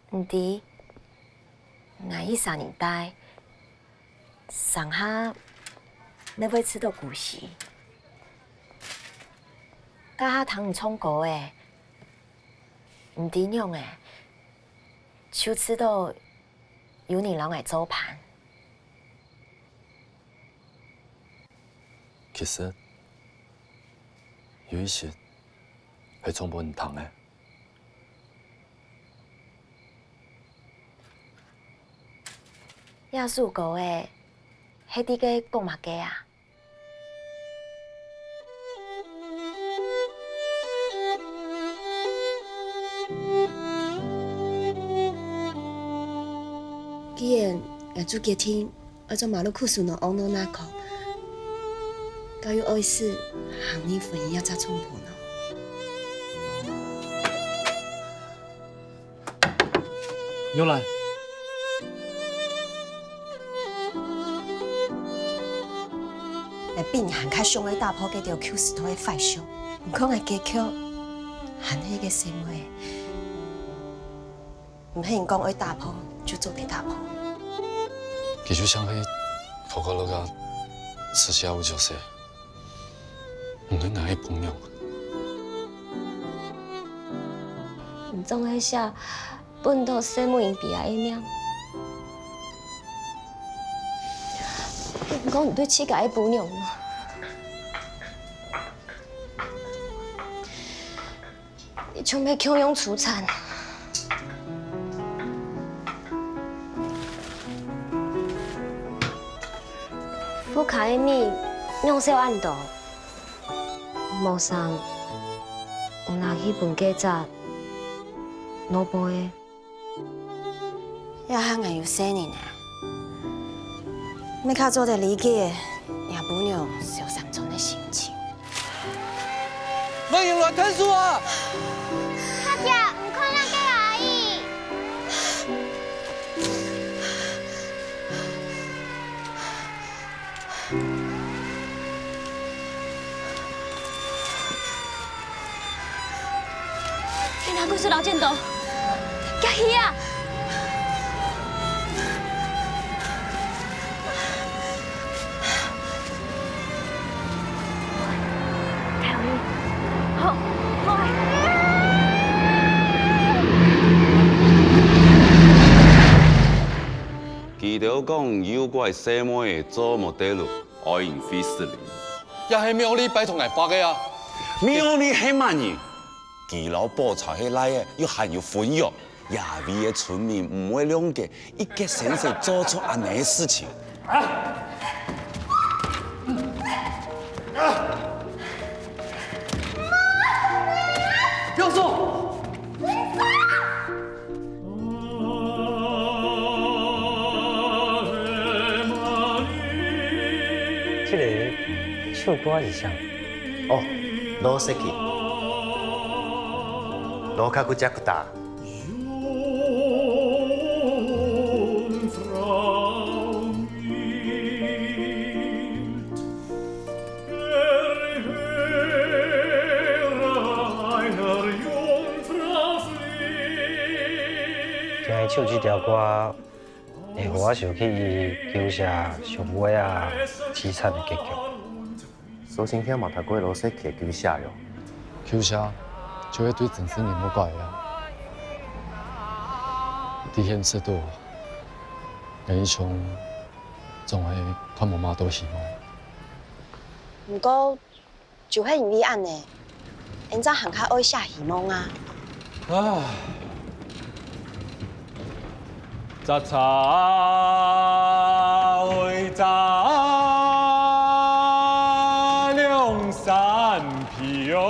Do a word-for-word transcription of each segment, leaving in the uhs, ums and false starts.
毋知，𠊎一儕人戴，成下乜會試著孤栖。該下聽你唱歌仔，毋知仰仔，就試著有人摎𠊎做伴。 其實，有一息係唱分你聽个。這首歌仔，係在該講麼个啊？ 既然𠊎做決定愛做馬路苦手喏，戇喏那可，該又愛試行入婚姻這隻衝破喏。 有來。來比你還較想愛打破該兜舊時代个壞相，你看𠊎結局，還係一個細妹仔。毋係人講愛打破就做得打破。佢就像係頭殼落个吃下午酒時。 毋係𠊎个餔娘。你總係寫分著細妹人悲哀个名。你講你對自家个餔娘啊？ 你像係共樣粗殘。屋下个米仰少恁多，無成，有拿去分該隻老鴇仔。 這下𠊎有細人仔，乜較做得理解若餔娘愁三餐个心情。莫用來看書啊！大姐，你看那個阿姨。 你拿棍子摎剪刀，遽去啊！好，好。 佢兜講有個細妹仔做model，愛用費斯林。也係妙麗拜託𠊎畫个啊！妙麗係麼人？佢摎寶釵係倈仔，又還有婚約。這位个村民毋會諒解，一個先生做出恁仔个事情。 不要動！這個唱歌个係啥？哦，Lo Seki。Lo Kaku Jakuta。 今日唱這條歌，會予𠊎想起舊時社會啊，悽慘个結局。 所以聽嘛讀過老師个舊社喲。舊社就係對真實人物改个啊。在現實肚，𠊎一向總係看無麼多希望。毋過，就係因為恁呢，𠊎正還較愛寫希望啊。 啊，摘茶會摘兩三皮哦，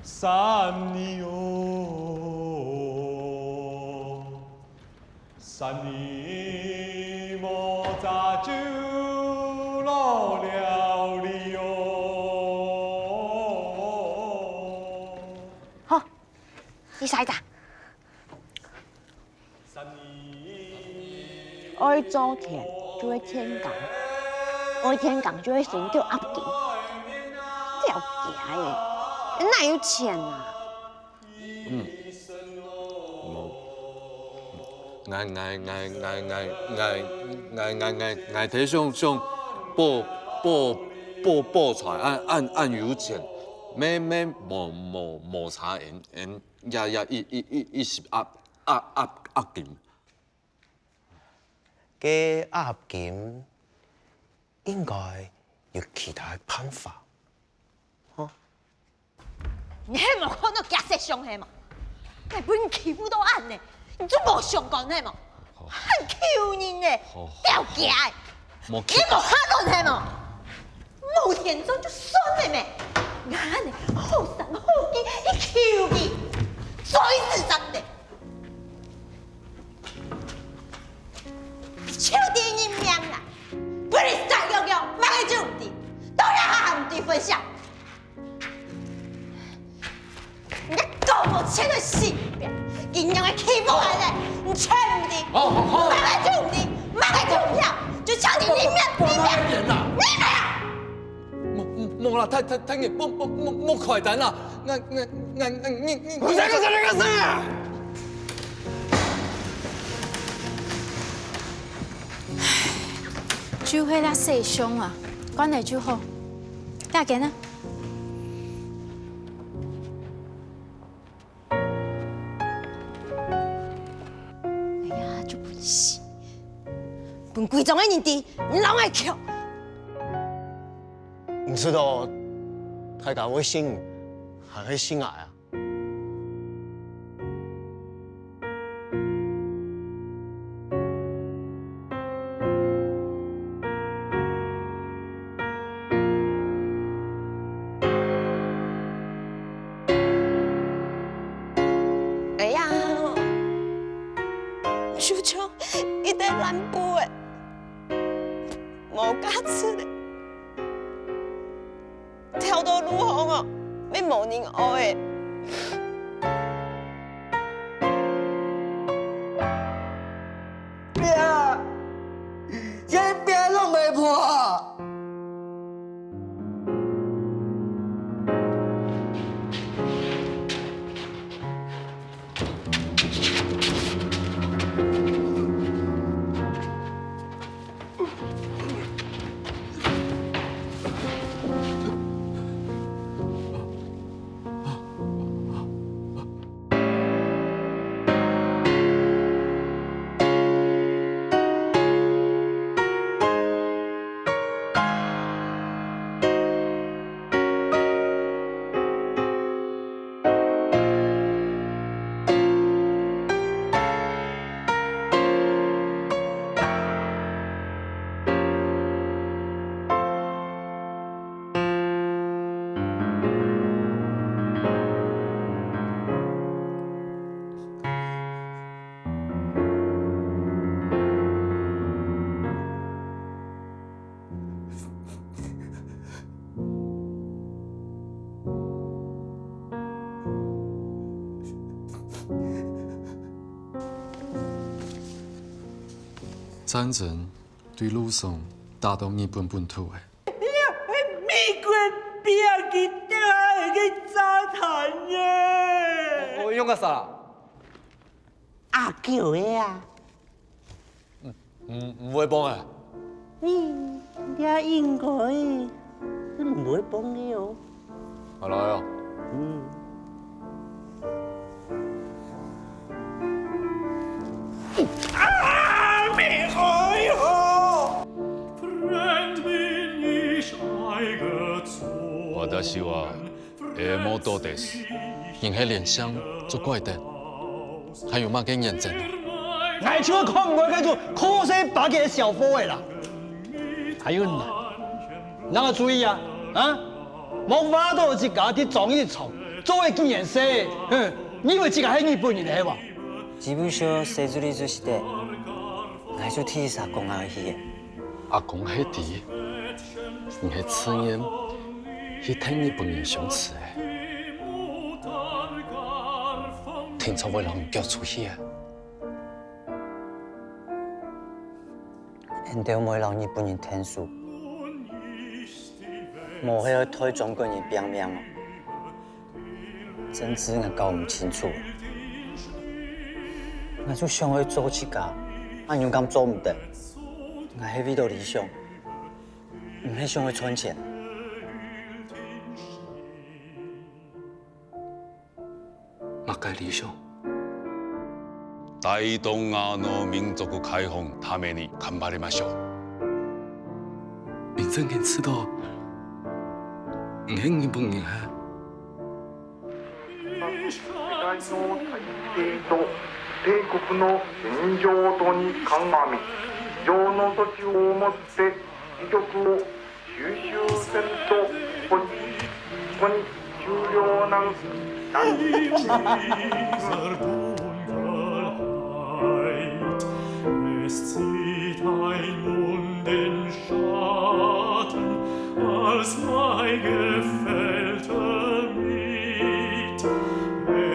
三里哦。 三年無摘就老了哩喲。好，你下一隻。愛種田，就會天光，愛天光就會先叫鴨金。條街个，哪有錢啊？嗯，無，𠊎𠊎𠊎𠊎𠊎𠊎𠊎𠊎𠊎𠊎𠊎𠊎𠊎𠊎想想，報報報報財，恁恁恁有錢，無無無無無差，𠊎𠊎也也一一一一十鴨鴨鴨鴨金。 該鴨金應該有其他辦法，吼。你係無看到佢色相係無？你分人欺負到恁呢，你就無相干係無？還求人呢，好，好，條街！好，無求。你無下論係無？無錢做就算了咩？𠊎恁呢好聲好氣去求佢，最自然的。 就知認命啦！分你生腳腳，麼个就毋知，當然還毋知分享。你講無錢个性命，恁樣个欺負人呢，你全毋知，好好好，麼个就毋知，麼个就毋曉，就像你認命，認命，認命啊！ 無無無啦，大大大人，莫莫莫莫快等啦！𠊎𠊎𠊎𠊎你你你，我才个才个啥？就係那色相啊，關了就好。大家呢？ 哎呀，就分死！分歸莊个人知，你老愛哭！你知道大家會信你，還係信𠊎啊？ 哎呀，就像一垤爛布仔，無價值咧，丟到路項哦，乜無人愛咧。 壁，這壁攏會破。 戰爭對路上打到日本本土个。哎呀，美國兵佢打个炸彈耶！哦，用个啥？阿九个啊。 毋毋毋會幫啊？你這應該係毋會幫个哦。好來哦。嗯。啊！咩？哎喲！私は えー、もうどうです。人係連姓做怪得，還有麼个原則呢？𠊎就看毋過該種靠勢巴結个小貨仔啦！還有你啊，你愛注意啊，啊！莫話到自家在張一長做个幾年事，哼，你以為自家係日本人係無？自分小細子裡就識得，𠊎就第一儕講下去个。 阿公係知，你係自願去替日本人相辭个，定著會摎你逐出去个。𠊎兜毋會摎日本人𢯭手，無係愛代中國人拚命哦。政治𠊎搞毋清楚，𠊎就想愛做自家，恁樣敢做毋得？𠊎係為著理想，毋係想愛賺錢。 麼个理想？大東亞の民族解放のために頑張りましょう。民政建設到，你係日本人係？時代の体制と帝国の現状とに鑑み、必要の措置をもって、 遺族を蒐集せんと、ここに、ここに重要な、何 Es zieht ein Mond den Schatten als Maigefällte mit.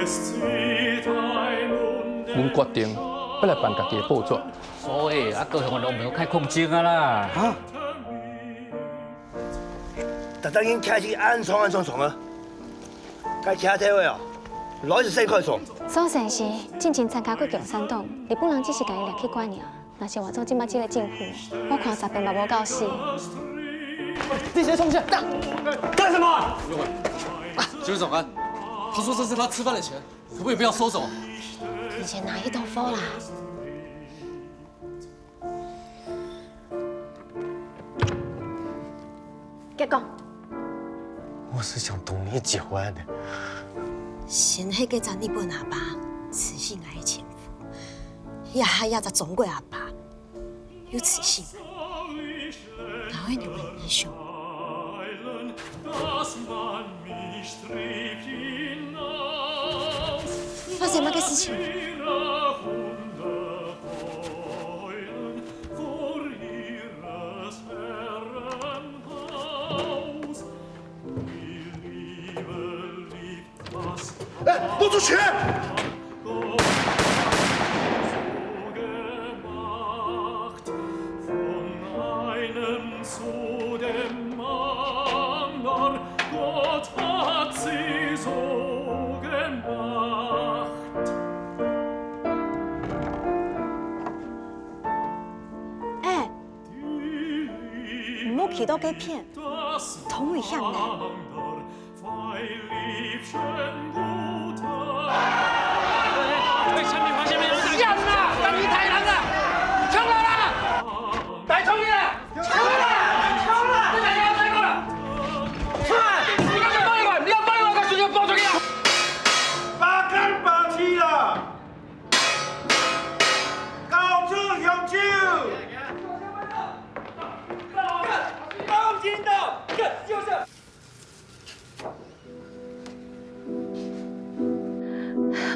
Es zieht ein Mond 恁決定，愛來辦家己个寶座。 所以啊，高雄个路毋好開空間啊啦。啊？逐隻人徛起恁長恁長長啊，該徛頭个哦，老是先開窗。蘇先生進前參加過共產黨，日本人只是共伊掠去關爾。若是換做這馬這个政府，我看三遍嘛無夠死。這些衝線，幹什麼？啊，行政長官，他說這是他吃飯的錢，可不可以不要收走？你先拿一兜貨啦。 結果，我是想同你結婚的。先係該隻日本阿爸，辭死𠊎个前夫，這下這隻中國阿爸，又辭死𠊎。𠊎愛仰般理想？發生麼个事情？ 哎，不出去！ 哎，毋好企到該片，忒危險了。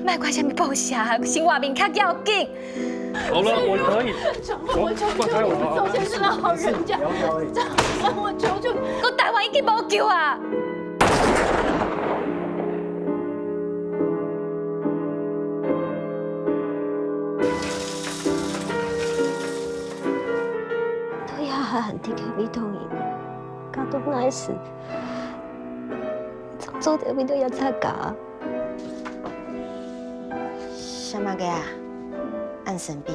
莫管啥物報社，生活面較要緊。好了，我可以。我放開我。赵先生的好人家，赵先生，我求求你。我台灣已經無救啊！ 都要狠狠地給你痛一點，搞到那時，你怎麼做得為了要這個啊？什麼个啊？恁神秘？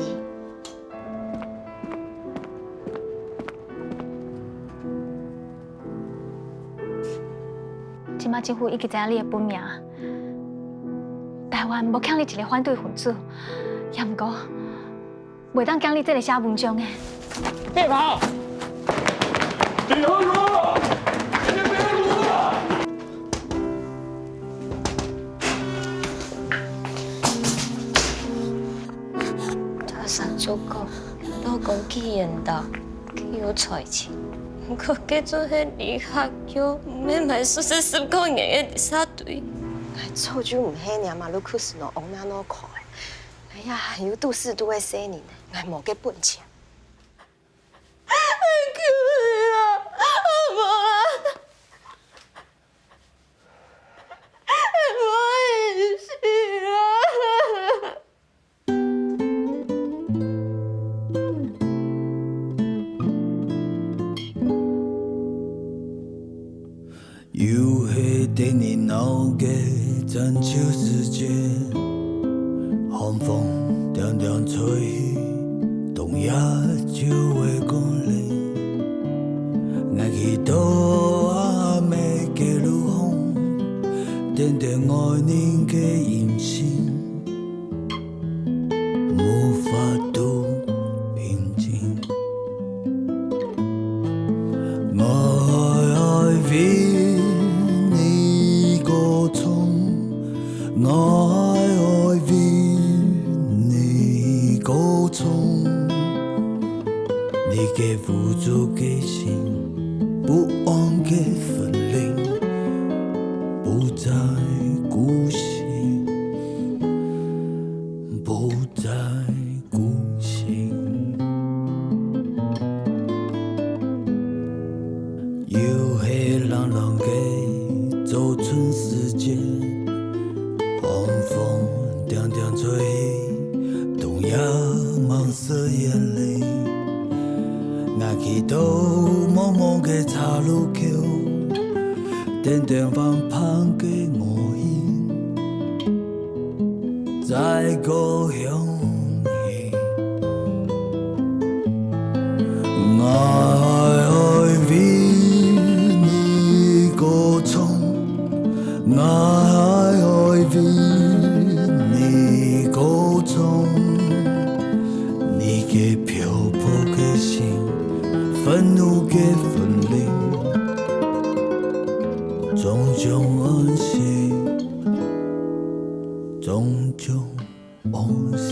這馬政府已經知影你个本名，台灣無欠你一个反對分子，也毋過，袂當欠你這个寫文章个。別跑！別跑！大山做工，老公去遠大，佢有才情。毋過，該做係理學院，毋係買書食十個月个垃圾堆。𠊎早就毋係若馬路口斯諾翁那腦殼个，𠊎也還有肚屎肚个細人仔，𠊎無該本錢。等你腦个轉秋時節，寒風涼涼吹，冬夜就會過來。𠊎企到阿姆个路項，等等愛人个音信。 無法度平靜。我愛為你歌唱，我愛為你歌唱。你个無助个心，不安个魂靈，不再孤行。 不再孤行。又係冷冷个早春時節，寒風涼涼吹，冬夜望色眼淚。𠊎企到茫茫个岔路口，等等還盼个我心。 再過想起。我愛為你歌唱，我愛為你歌唱，你个漂泊个心，憤怒个魂靈，終將安息。 終將安息。